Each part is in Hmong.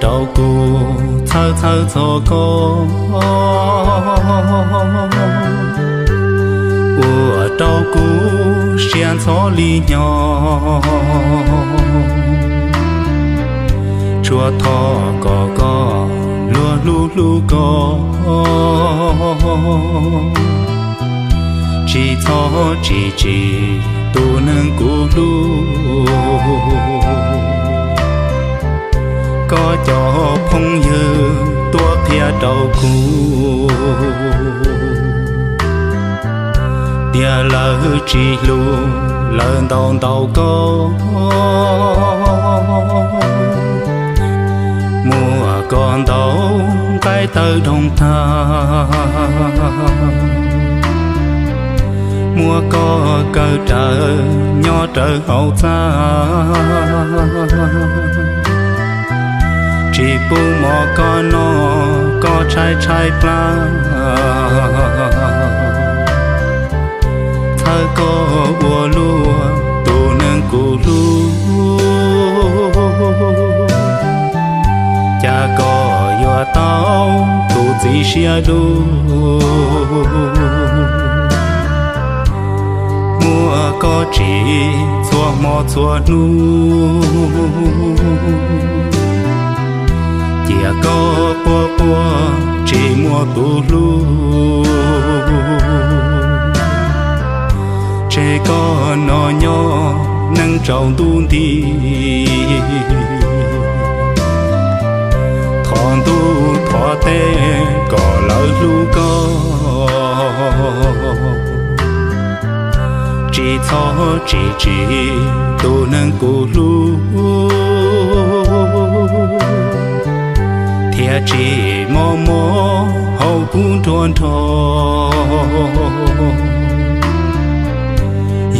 rau kuv txhawj txhawj txog koj, ua rau kuv siab ntxhov li nyo. Tsuas thov kom koj luag hlub hlub koj, tsis txhob tsim tsim tus neeg kuv hlub. Koj cov phooj ywg tuaj qhia rau kuv tias lawv tsis hlub, lawv ntaus ntaus koj. Muab koj ntaus nqaij tawg doog tag, muab koj kaw rawv nyob rawv hauv txaj. Tsis pub mov koj noj, koj tshaib tshaib plab, txhawj koj ua luaj tus neeg kuv hlub. Cas koj yuav tau tus txiv siab dub, muab koj tsim txhua hmo txhua hnub, cia koj quaj quaj tsis muaj tus hlub. Tseg koj no nyob neej tsaus ntuj nti, thov ntuj thov teb kom lawv hlub koj, tsis txhob tsim tsim tus neeg kuv hlub, thiaj tsis mob mob hauv kuv nruab nrog.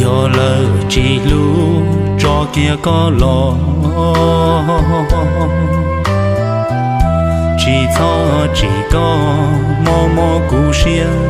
Yog lawv tsis hlub tso kiag koj los, tsis txhob tsim koj mob mob kuv siab.